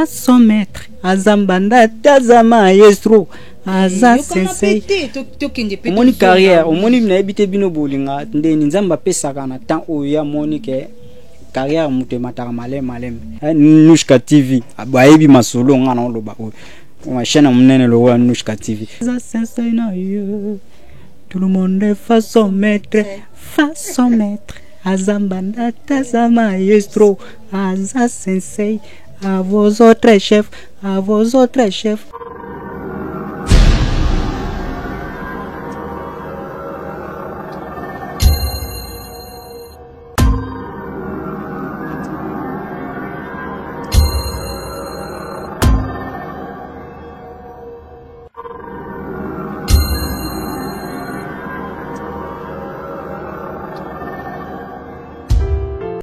Façon maître aza mbanda te, aza maestro, aza sensei. Omoni carrière, omoni, nayebi te bino bolinga ndeni Nzambe apesaka na temps oyo ya moni ke carrière moto emataka maleme maleme. Nushka TV bayebi masolo nga na oloba oyo chaîne ya monene lokola Nushka TV. Aza sensei na yo, tout le monde est façon maître, façon maître aza mbanda te, aza maestro, aza sensei à vos autres chefs, à vos autres chefs.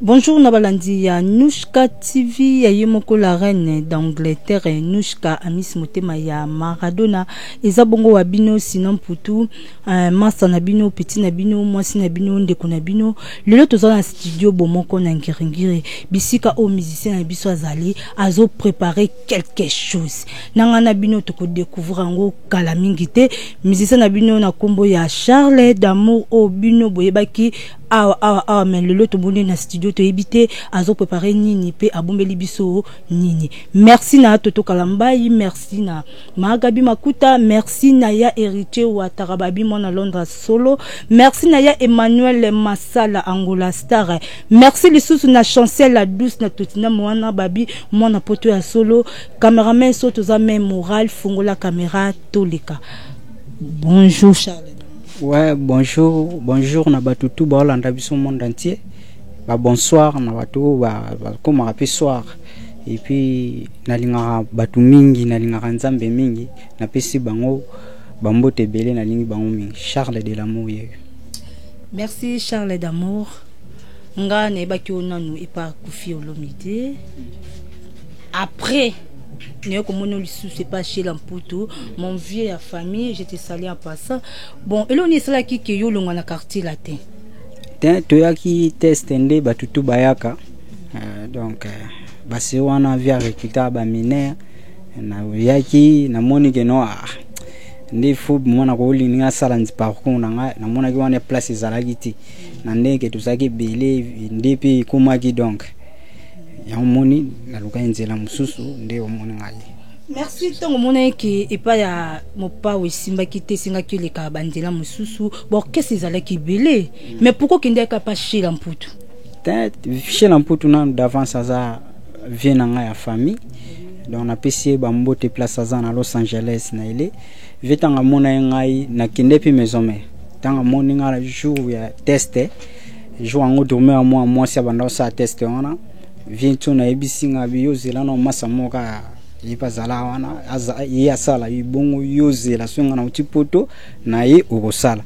Bonjour na balandi ya Nouchka TV, ya ye moko la reine d'Angleterre Nouchka Amis motema ya Maradona. Eza bongo wa bino sinon Mputu, masa na bino, petit na bino, mwasi na bino, ndeko na bino. Lelo toza na studio bomoko na Ngiringiri, bisika oyo musicien na biso azali azo préparer quelque chose. Nanga na bino toko découvrir yango kala mingi te. Musicien na bino na kombo ya Charles D'amour oyo bino boyebaki awa awa awa, mais lelo tomoni na studio, toyebi te azo préparer nini pe abombeli biso nini. Merci na Toto Kalambayi, merci na Magabi Makuta, merci na ya Héritier Ouattara Babi mwana Londres solo, merci na ya Emmanuel Masala Angola Star, merci lisusu na Chancel la douce na Totina mwana Babi mwana poto ya solo, cameraman so toza même moral, fungola caméra toleka. Bonjour Charles. Ouais, bonjour, bonjour na bato tout baolanda biso monde entier. Ba bonsoir na bato ba bakomaka pe soir. Et puis nalingaka bato mingi, nalingaka Nzambe mingi, napesi bango bambote ebele, nalingi bango mingi. Charles de l'amour ye. Merci Charles d'amour. Nga nayebaki yo nanu epa Koffi Olomide. Après naye komona lisusu epa Sheila Mputu, mon vieux ya famille, je te salue en passant. Bon, eloko nini esalaki ke yo olongwa na quartier latin? Te, toyaki test nde bato tu bayaka. Donc basi wana via recruta ba mineur, nayaki namoni ke no, ah, nde fo mwana kolingi asala parcours na ngai, namonaki wana place ezalaki te na ndenge tozalaki ebele nde mpe ekomaki. Donc yango moni nalukaki nzela mosusu nde omoni ngai. Merci. Ntango omonaki ke epai ya Mopao esimbaki te, esengaki oleka banzela mosusu, baorchestre ezalaki ebele, mais pourquoi okendaki pa Sheila Mputu? Te, Sheila Mputu nanu d'avance aza vieux na ngai ya famille, donc napesi ye bambote place aza na Los Angeles. Na ele vieux, ntango amona ye ngai nakende mpe maison mare, ntango amoni ngai na jour ya test, jour yango dormeur ya mwa mwasi abanda kosala test wana, vieux nso nayebisi ngai bi yo zela na masa moko ye mpe azala wana, ye asala ye bongo, yo zela soki ngai nauti poto na ye okosala.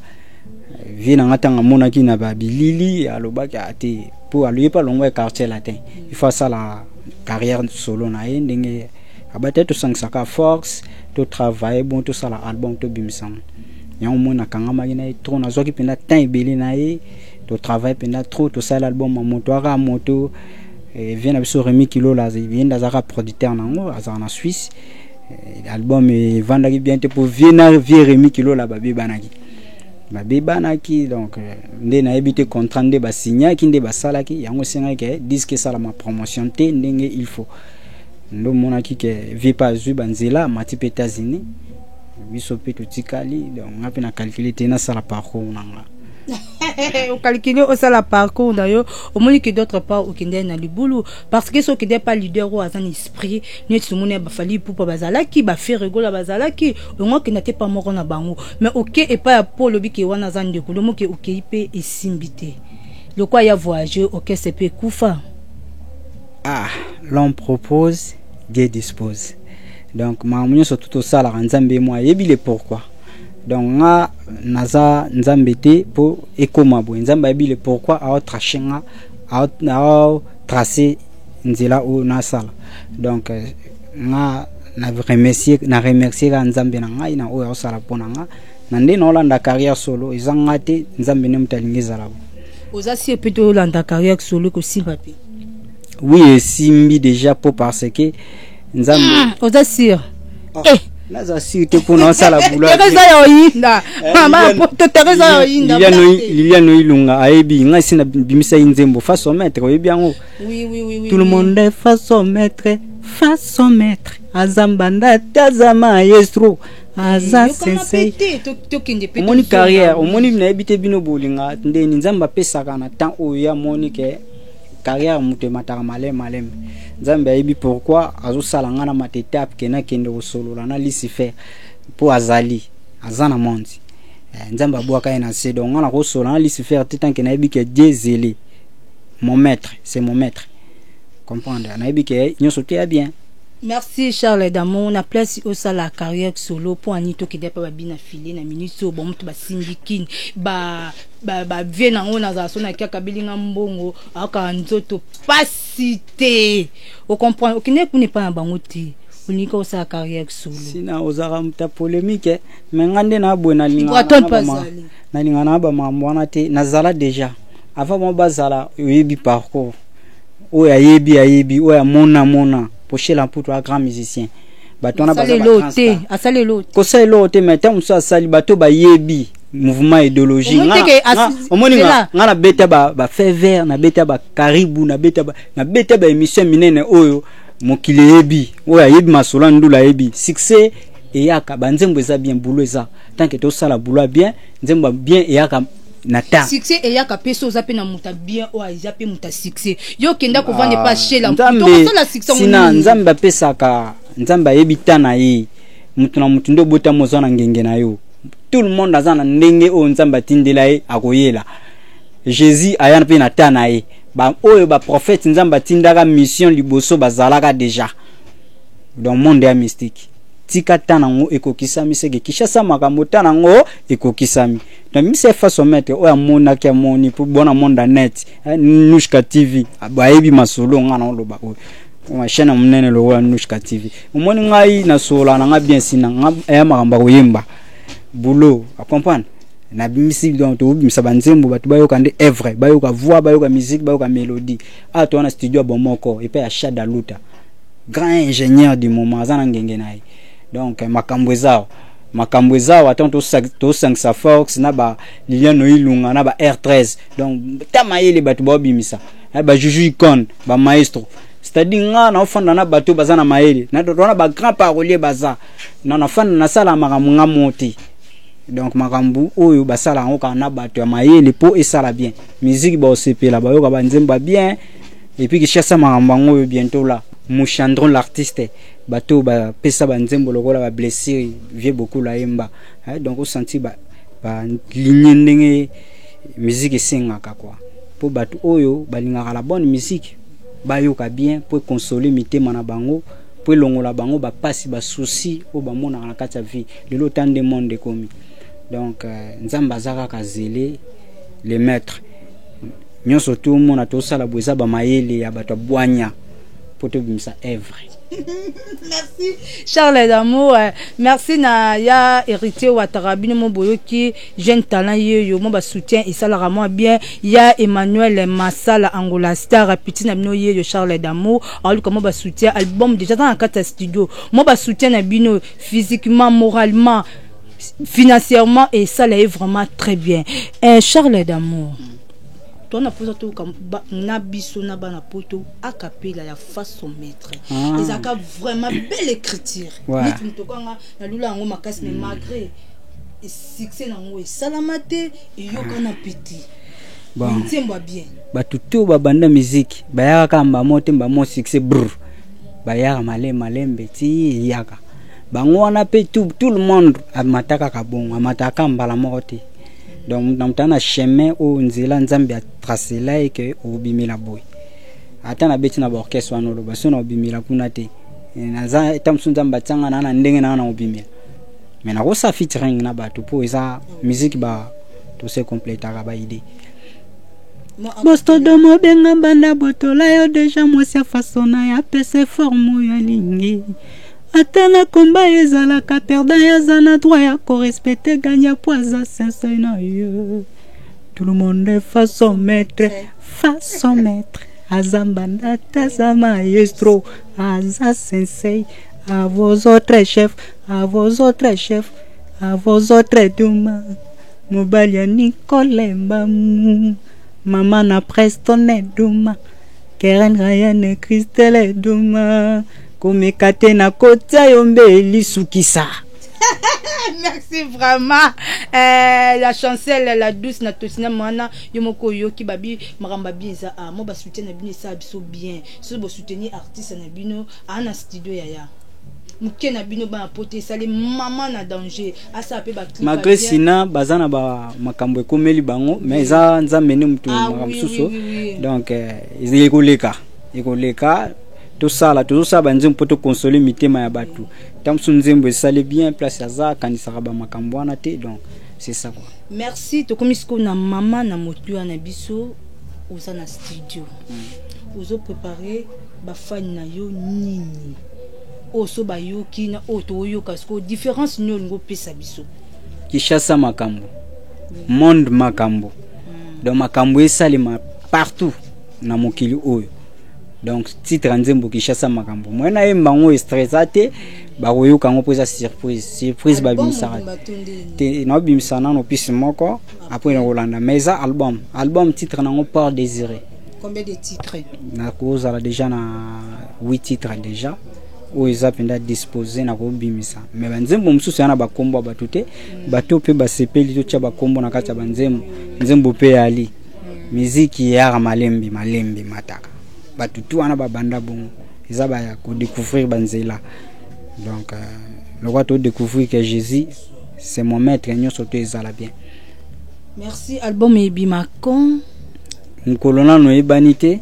Vieux na nga ntango amonaki na babilili alobaki ate mpo aloye mpe alongwa ya quartier latin, il faut asala carrière solo na ye ndenge abate, tosangisaka force, totravaille bon, tosala album, tobimisanga yango. Moi nakangamaki na ye trop, nazwaki mpenza temps ebele na ye, totravaille mpenza trop, tosala album ya moto aka moto. Vieux na biso Remi Kilola ye nde azalaka producteur nango, azalaka na Suisse. Album evandaki bien te mpo vieux na vieux Remi Kilola babebanaki, babebanaki. Donc nde nayebi te contrat nde basignaki nde basalaki yango, esengaki ke disque esalama promotion te ndenge il faut. Nde omonaki ke vieux mpe azwi banzela, amati mpe États-Unis, biso mpe totikali. Donc nga mpe na calcule te nasala parcours na nga. Ocalcule osala parcours na yo, omoni ke d'autre part okende na libulu, parce que soki okende pa leader oyo aza na esprit neti omoni ya baFally Ipupa bazalaki, baFerre Gola bazalaki, ongo okenda te pa moko na bango, mais oke epai ya po olobi ke wana aza ndeko lomoke, okei mpe esimbi te lokwa ya voyage, orchestre mpe ekufa. Ah, l'homme propose, Dieu dispose. Donc makambo nyonso tu tosalaka, Nzambe mo ayebi le pourquoi. Donc nga naza Nzambe te mpo ekóma boye. Nzambe ayebi le pourquoi aotrace nga, aotrace nzela oyo nasala. Donc nga na remercier kaka Nzambe na ngai na oyo aosala mpo na nga na nde naolanda carrière solo. Eza nga te, Nzambe nde moto alingi ezala bo. Oza si epe toyolanda carrière solo ekosimba mpe? Oui, esimbi déjà mpo parce que Nzambe. Oza sûr? Oh, naza sûr te mpona osala. Teresa ya oyinda, mama poto, Teresa ya oyinda. Liliane Oilunga ayebi ngai, si nabimisa ye nzembo "Face au maître", oyebi yango? Oui. Tout le monde est face au maître, face au maître. Aza mbanda te, aza maestro, aza sensei. Omoni carrière, omoni, nayebi te bino bolinga ndeni. Nzambe apesaka na temps oyo ya moni ke carrière moto emataka maleme maleme. Nzambe ayebi pourquoi azosala nga na mata étape ke nakende kosolola na Lucifer, mpo azali, aza na monde. Nzambe abwaka ye na se. Donc nga nakosolola na Lucifer te tant que nayebi ke Dieu zélé, mon maître, c'est mon maître, comprendre? Nayebi ke nyonso te ya bien. Merci Charles D'amour. Na place osala carrière solo, mpo ani tokende mpe babina file na minute oyo bamoto basimbi kini bavie nango. Nazala so nakiaka belinga mbongo, aokaka nzoto pasi te. Ocomprendre? Okende kuna epai na bango te, olingi osala carrière solo. Sina ozalaka moto ya polémique, mais nga nde na boye nalingaka na bamakambo wana te. Nazala déjà avant bango bazala. Oyebi parcours oyo, ayebi, ayebi oyo amona mona Pochela Mputu, a grand musicien. Bato wana te, asali eloko. Kosala eloko te, mais ntango mosusu asali, bato bayebi mouvement, idéologie. Omoni, nga nabeta bafeu vert, nabeta bakaribu, nabeta baémission minene oyo mokili eyebi. Oyo ayebi masolo ya ndula ayebi succès eyaka. Banzembo eza bien, boulot eza. Tant que tosala boulot bien, nzembo bien eyaka na temps. Succès eyaka mpe so oza mpe na moto bien oyo aza mpe moto ya succès. Yo okenda kovanda epa Shela. Sina, Nzambe apesaka, Nzambe ayebi ta na ye. Moto na motu nde obotama, oza na ngenge na yo. Tout le monde aza na ndenge oyo Nzambe atindela ye akoyela. Jésus aya mpe na ta na ye. Oyo baprophète Nzambe atindaka mission liboso bazalaka déjà. Donc monde ya mystique, tika ta nango ekokisami. Seke Kinshasa, makambo ta nango ekokisami. Donc misa "Face au maître", oyo amonaki, amoni mpo bona monde ya net, Nushka TV bayebi masolo nga na oloba. Oyo chaîne ya monene lokola Nushka TV, omoni ngai nasolola na nga bien. Sina nga eya makambo ya koyemba, boulot, acomprendre? Nabimisi, donc tobimisa banzembo, bato bayoka nde œuvre, bayoka voix, bayoka musique, bayoka mélodie. Awa toza na studio ya bomoko epai ya Chad Aluta, grand ingénieur du moment, aza na ngenge na ye. Donc makambo eza awa, makambo eza awa. Ntango tosangisa force na ba Liliane Oilunga na ba R13, donc ta mayele bato baobimisa, bajuju icone, bamaestro, c'est-à-dire nga naofanda na bato baza na mayele, wana bagrand parolier baza na nafanda, nasala makambo nga mo te. Donc makambo oyo basala yango kaka na bato ya mayele mpo esala bien musique, baosepela, bayoka banzembo ya bien. Et puis Kinshasa, makambo yango oyo bientôt là, Mouchandron l'artiste, bato bapesa banzembo lokola bablessure vie beaucoup layemba. Donc osanti baligne ndenge musique esengaka quoi, mpo bato oyo balingaka la bonne musique bayoka bien, mpo ekonsole mitema na bango, mpo elongola bango bapasi, basusi oyo bamonaka na kati ya vie lelo. Ta nde monde ekomi. Donc Nzambe aza kaka zele, le maître. Nyonso tomona tosala boye eza bamayele ya bato ya bwanya mpo tobimisa œuvre. Merci Charles D'amour, merci na ya Héritier Watara. Bino mo boyoki jeune talent yeyo mo basoutien esalaka mwa bien. Ya Emmanuel Masala, Angola Star, petit na bino yeyo Charles D'amour aoluka mo basoutien. Album déjà aza na kati ya studio. Mo basoutien na bino physiquement, moralement, financièrement esala ye vraiment très bien. Charles D'amour, tona mposa toyoka na biso na bana poto akapela ya "Face au maître". Ezalaka vraiment belle écriture. Neti moto okanga nalula yango makasi, mais malgré succès nango esalama te, eyokana mpe te. Nzembo ya bien. Bato to babanda musique bayaka kaka mbamo te, mbamo succès brr, bayaka malembe malembe ti eyaka. Bango wana mpe tout le monde amata kaka bongo, amataka mbala moko te. Donc na moto aza na chemin oyo nzela Nzambe atracela ye ke obimela boye. Ata nabeti na baorchestre wana, oloba so na obimela kuna te. Naza eta mosusu Nzambe atianga na ndenge naa na obimela, mais nakosala featuring na bato mpo eza musique, ba tose complétaka baidée. Bostodo mobenga banda botola yo déjà mwasi ya façon na ya apesa forme oyo alingi. Ata na komba ezalaka perdant, aza na droit ya korespecter gagnant po aza sensei na ye. Tout le monde est face au maître, face au maître. Aza mbanda te, aza maestro, aza sensei. À vos autres chefs, à vos autres chefs, à vos autres duma. Mobali ya Nicole Mbamu, mama na Preston Duma, Keren Ryan Christelle Duma. Komeka te na kotia yo mbeli sukisa. Merci vraiment, la chancelle la douce na tosina mwana yo moko oyoki babi makambo babi eza a mo basoutien na bino esala biso bien. Soki bosoutenir artiste na bino aa na studio yaya moke na bino bana poto, esali mama na danger, asala mpe baclip. Malgré sina baza na ba makambo ekomeli bango, mais eza Nzambe nde moto makambo mosusu. Donc ekoleka, ekoleka. Tosala, tozosala banzembo mpo tokonsole mitema ya bato. Ntango mosusu nzembo esali bien, place aza akanisaka bamakambo wana te. Donc c'est ça quoi. Merci. Tokomi sikoyo na mama na motuya na biso. Oza na studio, ozoprépare bafani na yo nini oyo so bayoki na oyo toyoka sikoyo? Différence nini olingi opesa biso? Kinshasa makambo, monde makambo. Donc makambo esalema partout na mokili oyo. Donc titre ya nzembo Kinshasa makambo, moye nayemba yango estressa te, bakoyoka yango mpo eza surprise, surprise. Babimisaka te, naobimisa nano piste moko, après nakolanda. Mais eza album, album titre nango Port Désiré. Combien de titres? Nakozala déjà na 8 titres déjà oyo eza mpenza disposé na kobimisa. Mais banzembo mosusu ya na bakombo ya bato te. Bato mpe basepeli totya bakombo na kati ya banzembo. Nzembo mpe yali miziki eyaka malembe malembe, mataka bato tu wana babanda bongo, eza baya kodécouvrir banzela. Donc lokwa todécouvrir que Jésus c'est mon maître, nyonso to ezala bien. Merci. Album ebima quand? Mokolo nano eyebani te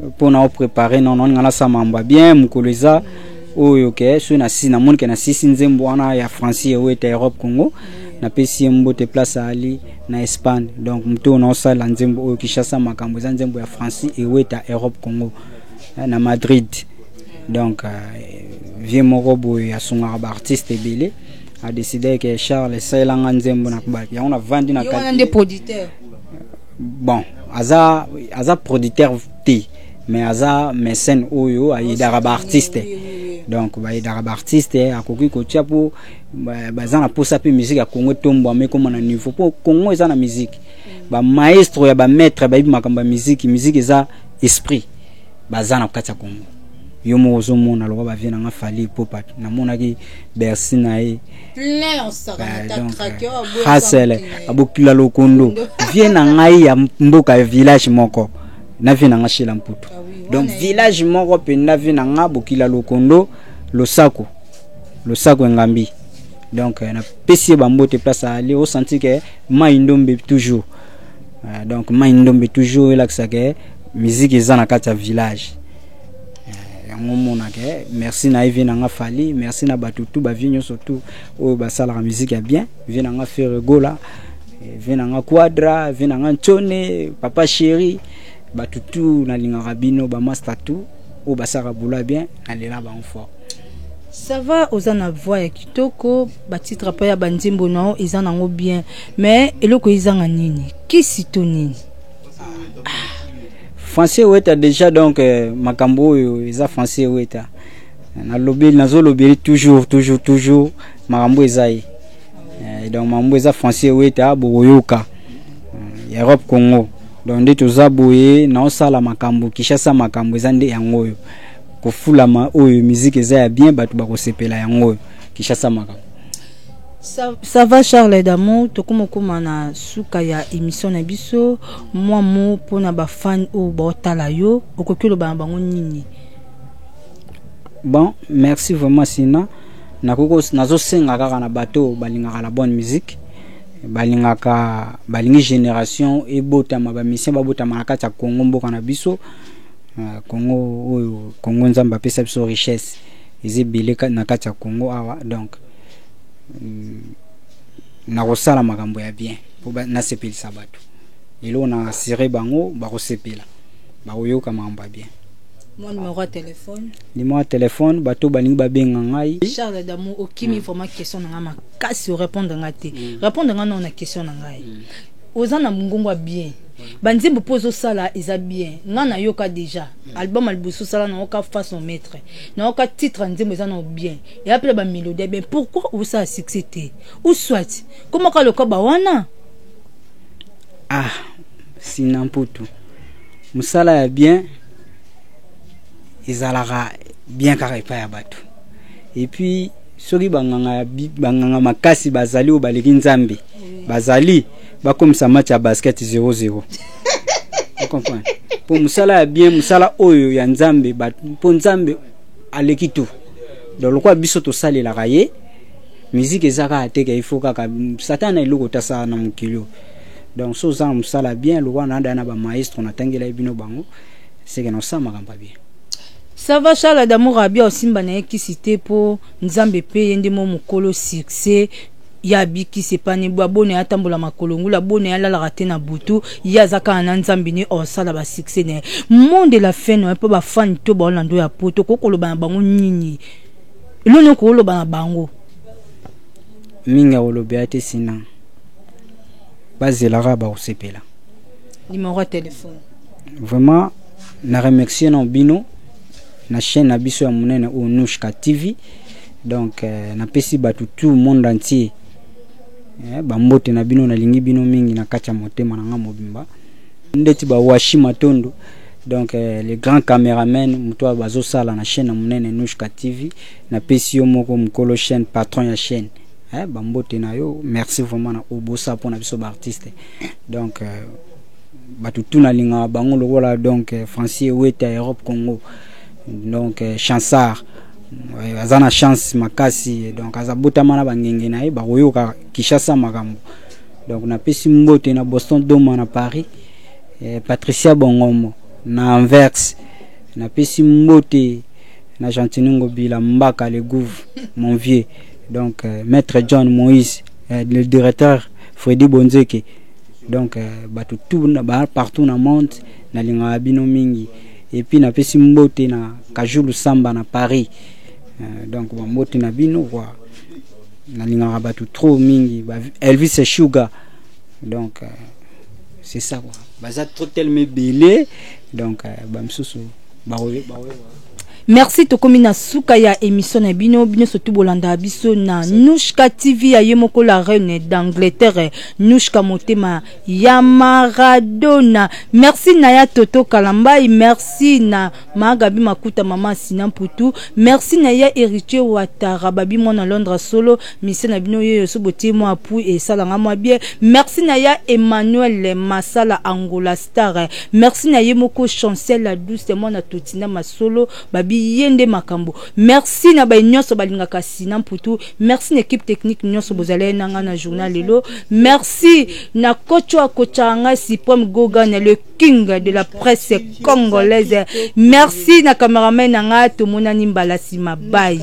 mpona oprépare nono nga nasala mambo ya bien. Mokolo eza oyo ke soki nasi namoni ke nasisi nzembo wana ya Francis Eweta Europe Congo, napesi ye mbote place ali na Espagne. Donc moto oyo naosala nzembo oyo Kinshasa makambo, eza nzembo ya Francis Eweta Europe Congo na Madrid. Donc vie moko boye asungaka baartiste ebele, adécide ke Charles esalelanga nzembo na yango, navandi na Yo wana nde producteur? Bon, aza producteur te, mais aza mécène oyo ayedaka baartiste. Donc bayedaka baartiste, akoki kotia mpo baza na posa mpe musique ya Congo etombwama, ekóma na niveau, mpo Congo eza na musique. Bamaestro ya bamaître bayebi makambo ya musique. Musique eza esprit, baza na kati ya Congo. Yo moko ozomona lokwa bavie nanga Fally Ipupa, namonaki Bercy na ye. Hasele abokila lokondo, vie na ngai ya mboka ya village moko na vie na nga Shila Mputu. Donc village moko mpenza, vie na nga bokila lokondo, losako, losako engambi. Donc napesi ye bambote place ali, osenti ke mai ndombe toujours. Donc mai ndombe toujours elakisa ke musique eza na kati ya village. Yango omonaka. Merci na ye vie na nga Fally, merci na bato tu, bavie nyonso tu oyo basalaka musique ya bien, vie na nga Ferre Gola, vie na nga Quadra, vie na nga Ntone, papa chéri, bato tu nalingaka bino, bamaster tu oyo basalaka boulot ya bien, nalela bango fort. Ça va, oza na voix ya kitoko, batitre mpe ya banzembo na yo eza nango bien, mais eloko ezanga nini? Kisi to nini? Français Weta déjà. Donc makambo oyo eza Français Weta, nalobeli, nazolobeli toujours, toujours, toujours makambo eza ye. Donc makambo eza Français Weta, bokoyoka Europe Congo. Donc nde toza boye, naosala makambo Kinshasa makambo eza nde yango oyo kofulama oyo musique eza ya bien, bato bakosepela yango oyo Kinshasa makambo. Ça va, Charles D'amour, tokoma okóma na suka ya émission na biso. Mwa mo mpona bafani oyo baotala yo, okoki oloba na bango nini? Bon, merci vraiment. Sina nakoki, nazosenga kaka na bato balingaka la bonne musique, balingaka, balingi génération ebotama, bamusicien babotama na kati ya Congo, mboka na biso Congo oyo. Congo, Nzambe apesa biso richesse eza ebele na kati ya Congo awa. Donc nakosala makambo ya bien mpo nasepelisa bato. Eloko na assurer bango, bakosepela, bakoyoka makambo ya bien. Mwa numéro ya téléphone? Numéro ya téléphone, bato balingi babenga ngai. Charles D'amour, okimi. Vraiment question na ngai makasi, orépondre ngai te. Répondre ngai nao na question na ngai. Oza na mongongo ya bien, banzembo mpo ozosala eza bien. Nga nayoka déjà album ya liboso osala, nayoka Face au Maître, nayoka titre ya nzembo eza na bien, eya mpe na bamélodie ya bien. Pourquoi osala succès te? Ou soit komaka loka bawana? Ah, Sina Mputu, mosala ya bien ezalaka bien kaka epai ya bato. Et puis soki banganga banganga makasi bazali, oyo baleki Nzambe bazali, bakomisa match ya basket 0-0. Comprendre? Mpo mosala ya bien, mosala oyo ya Nzambe, mpo Nzambe aleki tout. Donc lokola biso tosalelaka ye, musique eza kaka te ke il faut kaka Satan na eloko tasala na mokili oyo. Donc so oza na mosala bien, lokola nada na bamaestro natangela ye bino bango, seke na osala makambo ya bien. Ça va, Charles D'amour abia osimba na ye kisi te, mpo Nzambe mpe ye nde mo mokolo succès ye abikisi epani bwa boni, atambola makolo ngulu aboni, alalaka te na butu, ye aza kaka na Nzambe ne osala basuccès na ye. Monde de la fin na ye, mpo bafani to baolanda oyo ya poto, kokoloba na bango nini? Eloni okoloba na bango? Mingi akolobela te, sina bazelaka, bakosepela. Numéro ya téléphone? Vraiment na remercier na bino na chaîne na biso ya monene oyo, Nushka TV. Donc napesi bato tout monde entier bambote na bino. Nalingi bino mingi na kati ya motema na nga mobimba, ndeti bawashi Matondo, donc le grand caméraman, moto oyo bazosala na chaîne ya monene Nushka TV. Napesi yo moko mokolo chaîne, patron ya chaîne, bambote na yo. Merci vraiment na oyo bosala mpona biso baartiste. Donc bato tu nalingaka bango lokola, donc Francis Eweta, Europe Congo, donc Chansard aza na chance makasi, donc aza botama na bangenge na ye, bakoyoka Kinshasa makambo. Donc napesi mbote na Boston Doma na Paris, Patricia Bongombo na Anvers. Napesi mbote na Gentini Ngobila Mbaka, le gouve, mon vieux, donc maître John Moïse, le directeur Freddy Bonzeke. Donc bato tout ba, partout na monde, nalingaka bino mingi. Et puis napesi mbote na Kajulu Samba na Paris. Donc bambote na bino quoi, nalingaka bato trop mingi ba, Elvis Sugar. Donc c'est ça quoi, baza trop tellement ebele, donc bamisusu bakoyo. Merci, tokomi na suka ya émission na bino. Bino surtout bolanda biso na Nushka TV ya ye moko la reine d'Angleterre, Nushka Motema ya Maradona. Merci na ya Toto Kalambai, merci na Magabi Makuta, mama Sina Mputu, merci na ya Héritier Watara babi mwana Londres solo mise na bino yeyo so botie mwa appui esalanga mwa bien. Merci na ya Emmanuel Masala Angola Star, merci na ye moko Chancel la Douce mwana Totina Masolo babi ye nde makambo. Merci na bai nyonso balingaka Sina Mputu, merci na équipe technique nyonso bozali na nga na journal lelo. Merci na coach oyo akotaka nga, Suprême Gogan, le king de la presse congolaise. Merci na cameraman na nga. Tomonani mbala nsima, bye.